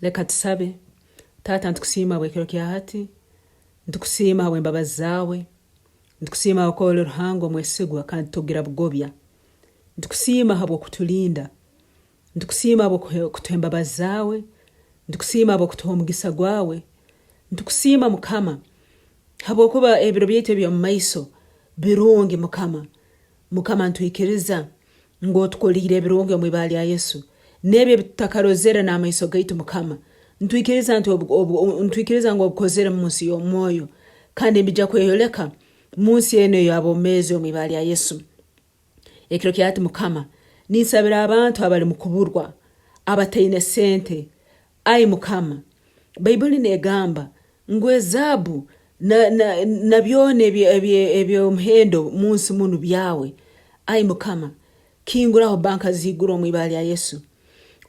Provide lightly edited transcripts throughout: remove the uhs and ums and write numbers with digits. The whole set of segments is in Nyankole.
Leka tusabe. Taata nitukusiima habw'ekiro kya hati, nitukusiima habw'embabazi zaawe, nitukusiima habwokuba oli Ruhanga omwesigwa kandi togira bugobya. Nitukusiima habw'okutulinda, nitukusiima habw'okutuha embabazi zaawe, nitukusiima habw'okutuha omugisa gwawe, nitukusiima Mukama habwokuba ebiro byaitu eby'omu maiso birungi Mukama. Mukama nitwikiriza ngu otukoliire ebirungi omu ibara lya Yesu, n'ebi ebi tutakarozere n'amaiso gaitu Mukama, nitwikiriza nti nitwikiriza ngu obikozere mu nsi y'omwoyo kandi nibija kweyoleka mu nsi enu ey'abomeezi omu ibara lya Yesu. Ekiro kya hati Mukama, ninsabira abantu abali mu kuburwa, abataine sente, Ai Mukama, Baibuli negamba ngu ezaabu na, na, na byona eby'omuhendo mu nsi munu byawe. Ai Mukama, kinguraho banka z'iguru omu ibara lya Yesu.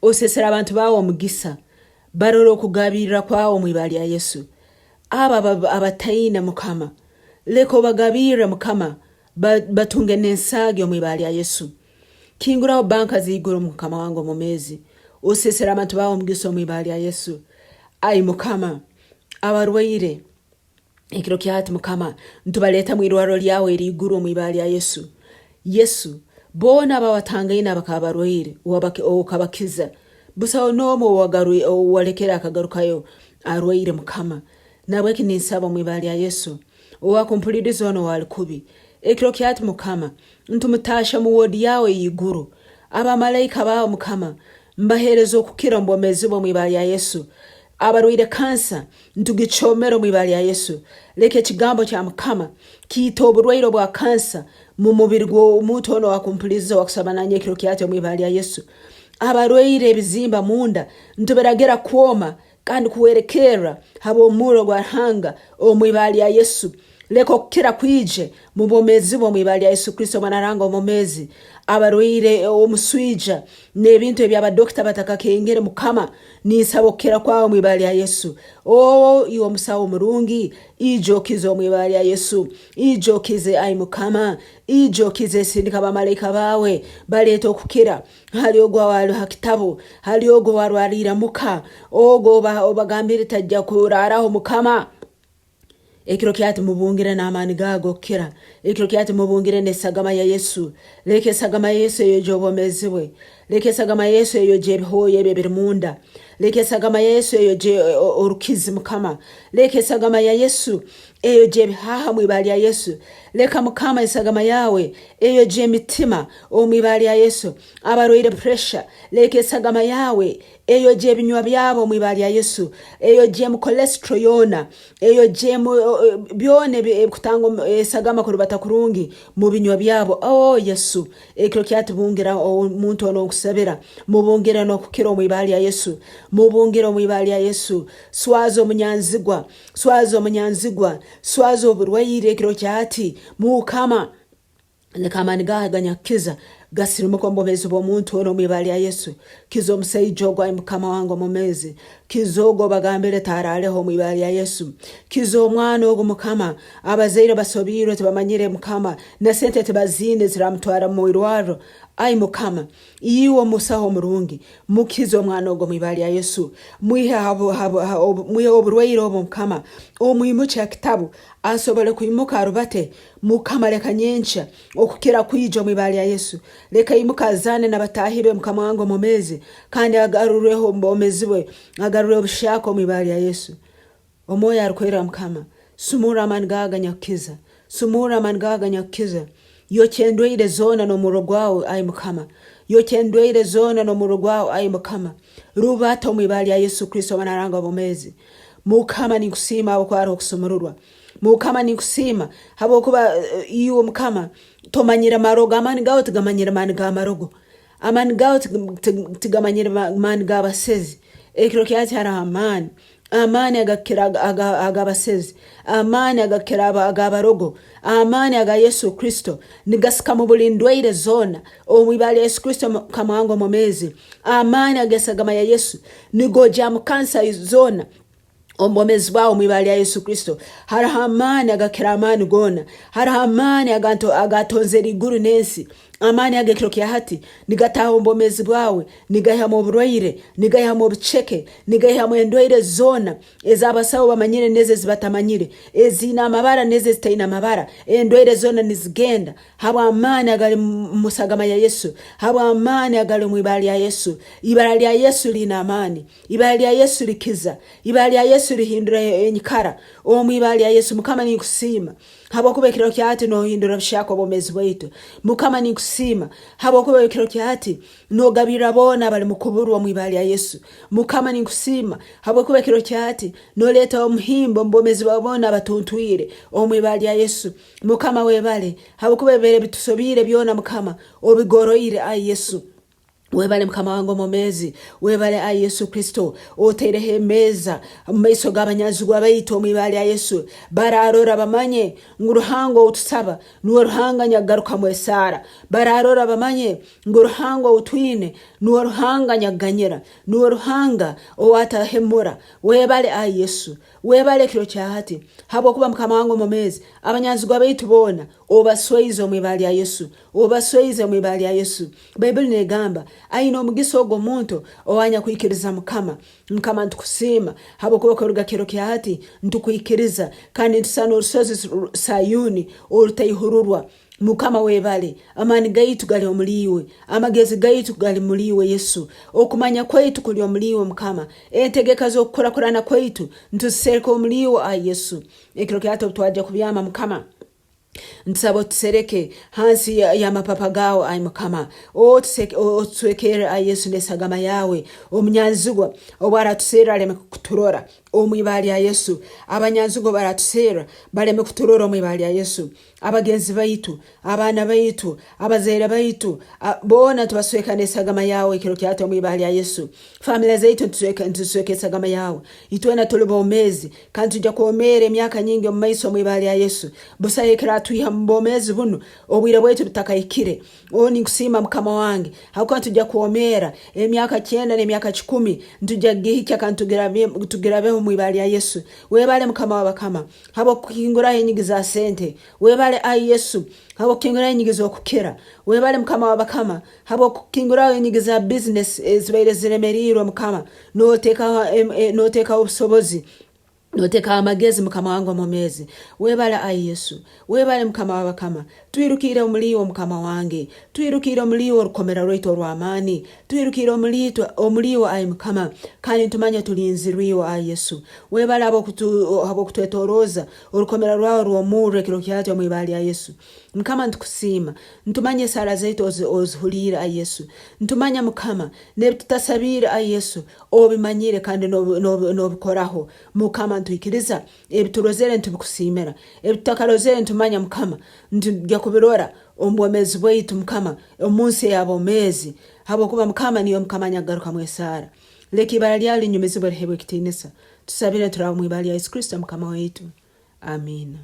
Osesere abantu bawe omugisa, barole okugabirra kwawe omu ibara lya Yesu. Abo abataine Mukama, leka obagabirre Mukama, batunge n'ensaagi omu ibara lya Yesu. Kinguraho banka z'iguru Mukama wange omwomeezi, osesere abantu bawe omugisa omu ibara lya Yesu. Ai Mukama, abarwaire ekiro kya hati Mukama, nitubaleeta mu irwarro lyawe eriiguru omu ibara lya Yesu. Yesu, boona abawatangaine abakaba barwaire okabakiza, busaho n'omu owuwalekere akagarukayo arwaire Mukama. Nahabweki ninsaba omu ibara lya Yesu, owakumpuliriza onu owali kubi, ekiro kya hati Mukama, Ntumutaahya mu woodi yaawe ey'iguru. Abamalaika baawe Mukama, mbaheereza okukira omu bwomeezi bwe omu ibara lya Yesu. Abarwaire kansa, ntugicoomera omu ibara lya Yesu. Leka ekigambo kya Mukama kiite oburwaire obwa kansa mu mubiri gw'omuntu onu owakumpuliriza owakusaba nanye ekiro kyati omu ibara lya Yesu. Abarwaire ebizimba munda, ntubiragira kwoma kandi kuhwerekerra habw'omurro gwa Ruhanga omu ibara lya Yesu. Leka okukira kwije mu bwomeezi bwe omu ibara lya Yesu Kristo Omwana wa Ruhanga omwomeezi. Abarwaire omuswija n'ebintu ebi abadokita batakakengere, Mukama, ninsaba okukira kwawe omu ibara lya Yesu. Oo, iwe omusawo omurungi, ija okize omu ibara lya Yesu. Ija okize, ai Mukama, ija okize. Sindika bamalaika baawe baleete okukira hali ogu owali ha kitabu, hali ogu owarwaliire muka, ogu obagambire tajja kuraraho Mukama. Ekiro kyati mubungire n'amaani gaago okukira. Ekiro kyati mubungire n'esagama ya Yesu. Leka esagama ya Yesu eyogye obwomeezi bwe. Leka esagama ya Yesu eyogye ebihooya ebi ebiri munda. Leka esagama ya Yesu eyogye orukizi Mukama. Leka esagama ya Yesu eyogye ebihaha omu ibara lya Yesu. Leka Mukama esagama yawe eyogye emitima omu ibara lya Yesu. Abarwaire pressure, leka esagama yawe Eyogye ebinywa byabo omu ibara lya Yesu. Eyogyemu cholesterol yoona. Eyogyemu byona ebikutanga esagama kurubata kurungi mu binywa byabo. Oh Yesu, ekiro kyatubungira omuntu onu onkusabira. Mubungire n'okukira omu ibara lya Yesu. Mubungire omu ibara lya Yesu. Swaza omunyanzigwa. Swaza omunyanzigwa. Swaza oburwaire ekiro kyati. Mukama. Leka amaani gaawe aganyakukiza gasirimuke omu bwomeezi bw'omuntu onu omu ibara lya Yesu. Kiza omusaija ogu, ai Mukama wange omwomeezi. Kiza ogu obagambire taaraaleho omu ibara lya Yesu. Kiza omwana ogu, Mukama. Abazaire basobiirwe tibamanyire, Mukama, na sente tibaziine eziramutwara omu irwarro. Ai Mukama, iwe omusaho omurungi, mukize omwana ogu omu ibara lya Yesu. Mwihe mwihe oburwaire obu, Mukama, omwimukye ha kitabu asobole kwimuka arubate Mukama leka nyenkya okukira kwija omu ibara lya Yesu. Leka aimuke azaane na bataahi be Mukama wange omwomeezi kandi agarurweho omu bwomeezi bwe, agarurweho obuhyaka omu ibara lya Yesu. Omwoyo Arukwera Mukama, sumurra amaani gaawe aganyakukiza, sumurra amaani gaawe aganyakukiza. Yokya endwaire zoona n'omurro gwawe, ai Mukama. Yokya endwaire zoona n'omurro gwawe, ai Mukama. Rubata omu ibara lya Yesu Kristo Omwana wa Ruhanga obwomeezi. Mukama ninkusiima habwokuba haroho okusumururwa. Mukama ninkusiima habwokuba eh, iwe Mukama tomanyire marogo, amaani gawe tigamanyire maani ga marogo, amaani gawe tigamanyire maani g'abasezi. Ekiro kyakyo haroho amaani, amaani agakukira ag'abasezi, amaani agakukira ag'abarogo, amaani aga Yesu Kristo nigasika mu buli ndwaire zoona omu ibara lya Yesu Kristo Mukama wange omwomeezi. Amaani ag'esagama ya Yesu nigogyamu kansa zoona omu bwomeezi bwawe omu ibara lya Yesu Kristo. Haroho amaani agakira amaani goona. Haroho amaani agatonzere iguru n'ensi. Amaani ago ekiro kya hati nigataaha omu bwomeezi bwawe, nigaihamu oburwaire, nigaihamu obuceke, nigaihamu endwaire zoona ez'abasaho bamanyire n'ezo ezibatamanyire, eziine amabara n'ezo ezitaine amabara. Endwaire zoona nizigenda habw'amaani agali mu sagama ya Yesu, habw'amaani agali omu ibara lya Yesu. Ibara lya Yesu liine amaani. Ibara lya Yesu likiza. Ibara lya Yesu lihindura enyikara. Omu ibara lya Yesu, Mukama ninkusiima Habwokuba ekiro kya hati nohindura buhyaka obwomeezi bwaitu. Mukama ninkusiima habwokuba ekiro kya hati nogabirra boona abali mukuburwa omu ibara lya Yesu. Mukama ninkusiima habwokuba ekiro kya hati noleeta omuhimbo omu bwomeezi bwa boona abatuntwire omu ibara lya Yesu. Mukama webale habwokuba ebibaire bitusobiire byona Mukama obigoroire ai Yesu. Webale Mukama wange omwomezi, webale ai Yesu Kristo, otaireho emeeza omu maiso g'abanyanzigwa baitu omu ibara lya Yesu. Bararora bamanye ngu Ruhanga ou tusaba nuwe Ruhanga anyakugarukamu esaara. Bararora bamanye ngu Ruhanga ou twine nuwe Ruhanga anyakuganyira, nuwe Ruhanga ow'atahemura. Webale ai Yesu, webale ekiro kya hati, habwokuba Mukama wange omwomezi, abanyanzigwa baitu boona obaswaize omu ibara lya Yesu. Obaswaize omu ibara lya Yesu. Baibuli negamba, Aine omugisa ogu omuntu owanyakwikiriza Mukama. Mukama ntukusiima habwokuba kuruga kiro kya hati ntukwikiriza kandi nitusana orusozi Sayuni orutaihururwa. Mukama webale, amaani gaitu gali omuli iwe, amagezi gaitu gali muli iwe Yesu, okumanya kwaitu kuli omuli iwe Mukama, entegeka z'okukurakurana kwaitu ntuzisereka omuli iwe ai Yesu. Ekiro kya hati obutwaja kubyama Mukama, Ntusaba otusereke hansi y'amapapa gaawe, ai Mukama. Otuswekerre, ai Yesu, n'esagama yaawe. Omunyanzigwa obu aratuserra aleme kuturora omu ibara lya Yesu. Abanyanzigwa obu baratuserra baleme kuturora omu ibara lya Yesu. Abagenzi baitu, abaana baitu, abazaire baitu, boona tubasweka n'esagama yaawe ekiro kya hati omu ibara lya Yesu. Famire zaitu nituzisweka esagama yaawe. Itwena tuli bomeezi kandi twija kwomeera emyaka nyingi omu maiso omu ibara lya Yesu. Busaho ekiratwiha mu bwomeezi bunu obwire bwaitu butakahikire. Oh, ninkusiima Mukama wange habwokuba nitwija kwomeera emyaka kyenda n'emyaka kikumi, nitwija kugihikya kandi tugirabeho omu ibara lya Yesu. Webale Mukama w'abakama habw'okukinguraho enyigi za sente. Webale ai Yesu habw'okukinguraho enyigi z'okukira. Webale Mukama w'abakama Habw'okukinguraho enyigi za bizinesi ezibaire ziremeriirwe Mukama, noteekaho obusobozi, noteekaho amagezi Mukama wange omwomeezi. Webale ai Yesu, webale Mukama w'abakama. Twirukiire omuli iwe Mukama wange, twirukiire omuli iwe orukomera rwaitu orw'amaani, twirukiire omuli iwe ai Mukama, kandi nitumanya tulinzirwe iwe ai Yesu. Webale habw'okutwetorooza orukomera rwawe rw'omurro ekiro kya hati omu ibara lya Yesu. Mukama nitukusiima. Nitumanya esaara zaitu ozihuliire ai Yesu. Nitumanya Mukama n'ebitutasabiire ai Yesu obimanyire kandi n'obikoraho. Mukama nitwikiriza ebiturozere nitubikusiimira. Ebitutakarozere nitumanya Mukama nitugya kubirora omu bwomeezi bwaitu Mukama omu nsi ey'abomeezi habwokuba Mukama niiwe Mukama anyakugarukamu esaara. Leka ibara lyawe linyumizibwe lihebwe ekitiinisa. Tusabire nituraba omu ibara lya Yesu Kristo Mukama waitu. Amiina.